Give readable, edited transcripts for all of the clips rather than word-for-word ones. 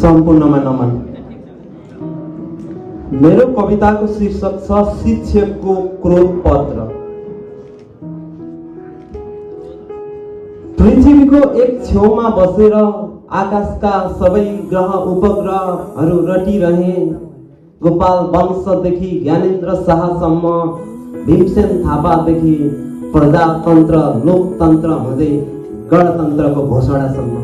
सम्पूर्णमा नमन। मेरो कविताको शीर्षक छ शिक्षकको क्रोध पत्र। पृथ्वीको एक छेउमा बसेर आकाशका सबै ग्रह उपग्रहहरू रटिरहे। गोपाल वंशदेखि ज्ञानेन्द्र शाहसम्म, भीमसेन थापादेखि प्रजातन्त्र लोकतन्त्र हुँदै गणतन्त्रको घोषणासम्म,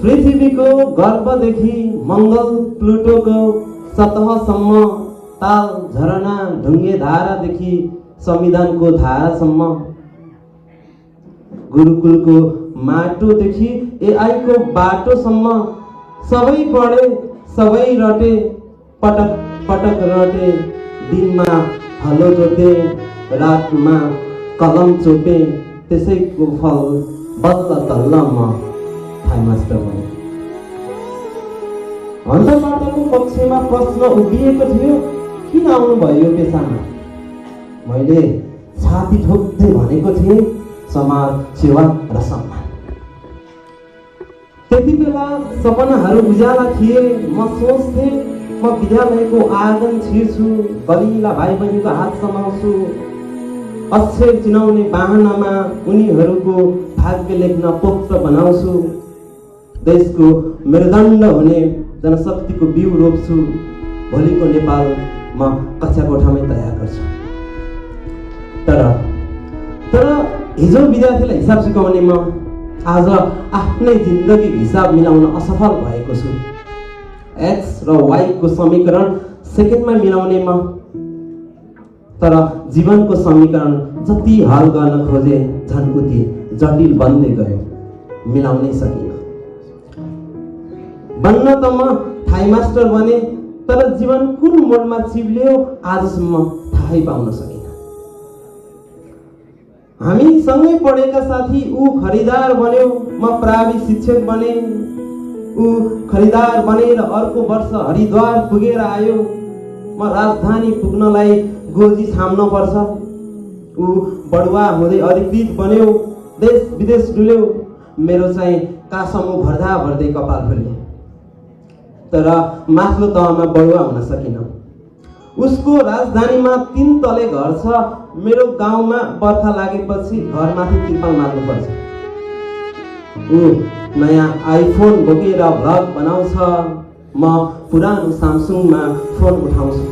पृथ्वीको गर्भदेखि मङ्गल प्लुटोको सतहसम्म, ताल झरना ढुङ्गे धारादेखि संविधानको धारासम्म, गुरुकुलको माटोदेखि एआईको बाटोसम्म, सबै पढे सबै रटे, पटक पटक रटे, दिनमा हलो जोते, रातमा कलम चोपे, त्यसैको फल बल्ल तल्ल म थाइमास्टर बने। अन्तर्वार्ताको कक्षमा प्रश्न उभिएको थियो, किन आउनु भयो यो पेसामा? मैले छाती ठोक्दै भनेको थिएँ, समाज सेवा र सम्मान। त्यति बेला सपनाहरू उज्याला थिए। म सोच्थे म विद्यालयको आँगन छिर्छु, बलिला भाइ बहिनीको हात समाउँछु, अक्षर चिनाउने बाहनामा उनीहरूको भाग्य लेख्न पोत्र बनाउँछु, देशको मेरुदण्ड हुने जनशक्तिको बिउ रोप्छु, भोलिको नेपाल म कक्षा कोठामै तयार गर्छु। तर हिजो विद्यार्थीलाई हिसाब सिकाउने म आज आफ्नै जिन्दगी हिसाब मिलाउन असफल भएको छु। एक्स र वाई को समीकरण सेकेन्डमा मिलाउने म, तर जीवनको समीकरण जति हल गर्न खोजे झन् उति जटिल बन्दै गयो, मिलाउनै सकिन। बन्न त म थाइमास्टर बने, तर जीवन कुन मोडमा चिप्लियो आजसम्म थाहै पाउन सकिन। हामी सँगै पढेका साथी ऊ खरिदार बन्यो, म प्रावि शिक्षक बने। ऊ खरिदार बनेर अर्को वर्ष हरिद्वार पुगेर आयो, म राजधानी पुग्नलाई गोजी छाम्न पर्छ। ऊ बडुवा हुँदै अधिकृत बन्यो, देश विदेश डुल्यो, मेरो चाहिँ कासमु भर्दा भर्दै कपाल फुल्यो। तर माथिल्लो तहमा बडुवा हुन सकिन। उसको राजधानीमा 3 तले घर छ, मेरो गाउँमा बर्खा लागेपछि घरमाथि तिर्पाल मार्नुपर्छ। ऊ नयाँ आइफोन बोकेर भ्लग बनाउँछ, म पुरानो सामसुङमा फोन उठाउँछु।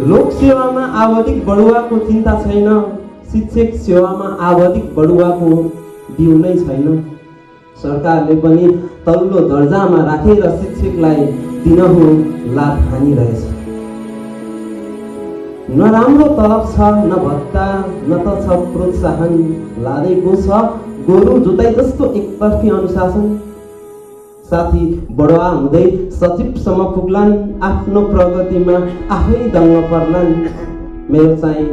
लोक सेवामा आवधिक बढुवाको चिन्ता छैन, शिक्षक सेवामा आवधिक बढुवाको बिउ नै छैन। सरकारले पनि तल्लो दर्जामा राखेर शिक्षकलाई दिनहुँ लाभ हानिरहेछ। न राम्रो तलब छ, न भत्ता, न त छ प्रोत्साहन। लादेको छ गोरु जोताइ जस्तो एकतर्फी अनुशासन। साथी बडुवा हुँदै सचिवसम्म पुग्लान्, आफ्नो प्रगतिमा आफै दङ्ग पर्लान्। मेरो चाहिँ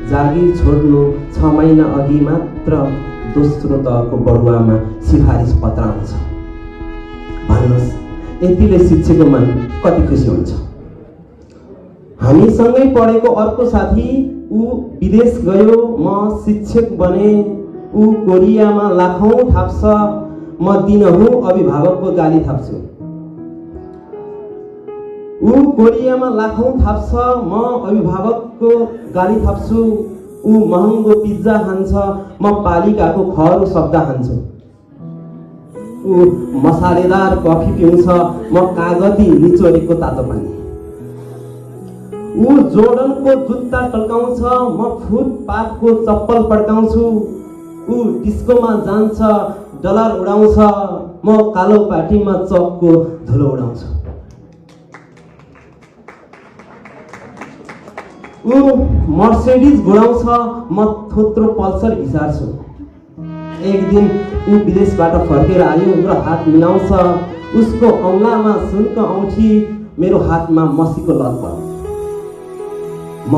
जागिर छोड्नु 6 महिना अघि मात्र दोस्रो तहको बडुवामा सिफारिस पत्र आउँछ। भन्नुहोस्, यतिले शिक्षकको मन कति खुसी हुन्छ? हामी सँगै पढेको अर्को साथी ऊ विदेश गयो, म शिक्षक बने। ऊ कोरियामा लाखौं थाप्छ, म दिनहुँ अभिभावकको गाली थाप्छु। ऊ कोरियामा लाखौं थाप्छ, म अभिभावकको गाली थाप्छु। ऊ महँगो पिज्जा खान्छ, म पालिकाको खरो शब्द खान्छु। ऊ मसालेदार कफी पिउँछ, म कागती निचोरेको तातो पानी। ऊ जोर्डनको जुत्ता टल्काउँछ, म फुटपाथको चप्पल पड्काउँछु। ऊ डिस्कोमा जान्छ, डलर उडाउँछ, म कालो पाटीमा चकको धुलो उडाउँछु। ऊ मर्सिडिज घुडाउँछ, म थोत्रो पल्सर घिसार्छु। एक दिन ऊ विदेशबाट फर्केर आयो र हात मिलाउँछ। उसको औँलामा सुनको औँठी, मेरो हातमा मसीको लतपत। म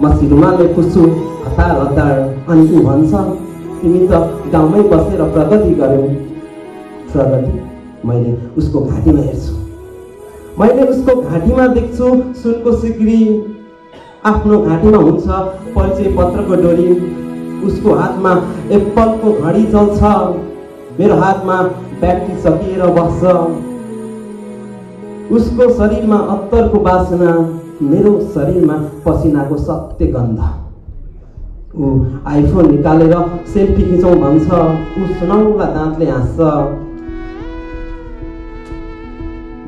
मसी रुमालले पुस्छु, हतार हतार। अनि ऊ भन्छ, तिमी त गाउँमै बसेर प्रगति गर्यौ। प्रगति? मैले उसको घाँटीमा हेर्छु, मैले उसको घाँटीमा देख्छु सुनको सिक्री। आफ्नो घाँटीमा हुन्छ परिचय पत्रको डोरी। उसको हातमा एप्पलको घडी चल्छ, मेरो हातमा ब्याट्री सकिएर बस्छ। उसको शरीरमा अत्तरको बासना, मेरो शरीरमा पसिनाको सत्य गन्ध। ऊ आइफोन निकालेर सेल्फी खिचौँ भन्छ, ऊ सुनौला दाँतले हाँस्छ।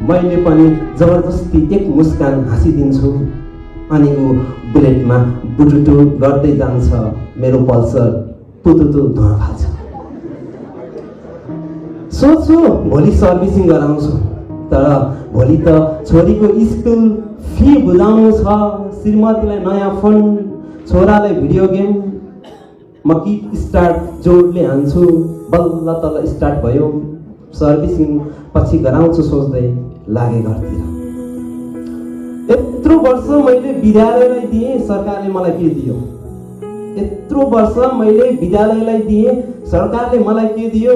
मैले पनि जबरजस्ती एक मुस्कान हाँसिदिन्छु अनि ऊ बुलेटमा बुटुटु गर्दै जान्छ। मेरो पल्सर पुतुतु धुवा फाल्छ। सोच्छु भोलि सर्भिसिङ गराउँछु, तर भोलि त छोरीको स्कुल फी बुझाउनु छ, श्रीमतीलाई नयाँ फोन, छोरालाई भिडियो गेम। म किक स्टार्ट जोडले हान्छु, बल्ल तल स्टार्ट भयो। सर्भिसिङ पछि गराउँछु सोच्दै लागे घरतिर। यत्रो वर्ष मैले विद्यालयलाई दिएँ, सरकारले मलाई के दियो? यत्रो वर्ष मैले विद्यालयलाई दिएँ, सरकारले मलाई के दियो?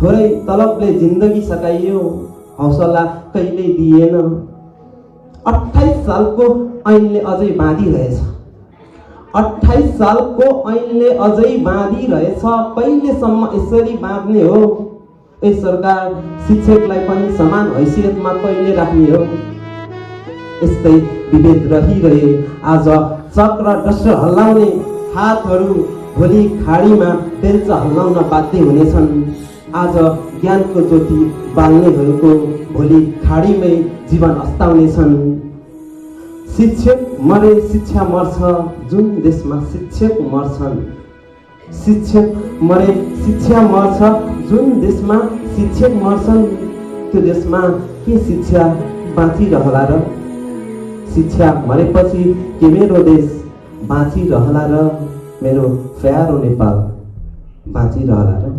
थोरै तलबले जिन्दगी सकाइयो, हौसला कहिल्यै दिएन। 28 सालको ऐनले अझै बाँधिरहेछ, 28 सालको ऐनले अझै बाँधिरहेछ। कहिलेसम्म यसरी बाँध्ने हो? ए सरकार, शिक्षकलाई पनि समान हैसियतमा कहिले राख्ने हो? यस्तै विभेद रहिरहे। आज चक्र डस्टर हल्लाउने हातहरू भोलि खाडीमा बेल्चा हल्लाउन बाध्य हुनेछन्। आज ज्ञानको ज्योति बाल्नेहरूको भोलि खाडीमै जीवन अस्ताउनेछन्। शिक्षक मरे शिक्षा मर्छ, जुन देशमा शिक्षक मर्छन्। शिक्षक मरे शिक्षा मर्छ, जुन देशमा शिक्षक मर्छन्। त्यो देशमा के शिक्षा बाँचिरहला र? शिक्षा मरेपछि के मेरो देश बाँचिरहला र? मेरो प्यारो नेपाल बाँचिरहला र?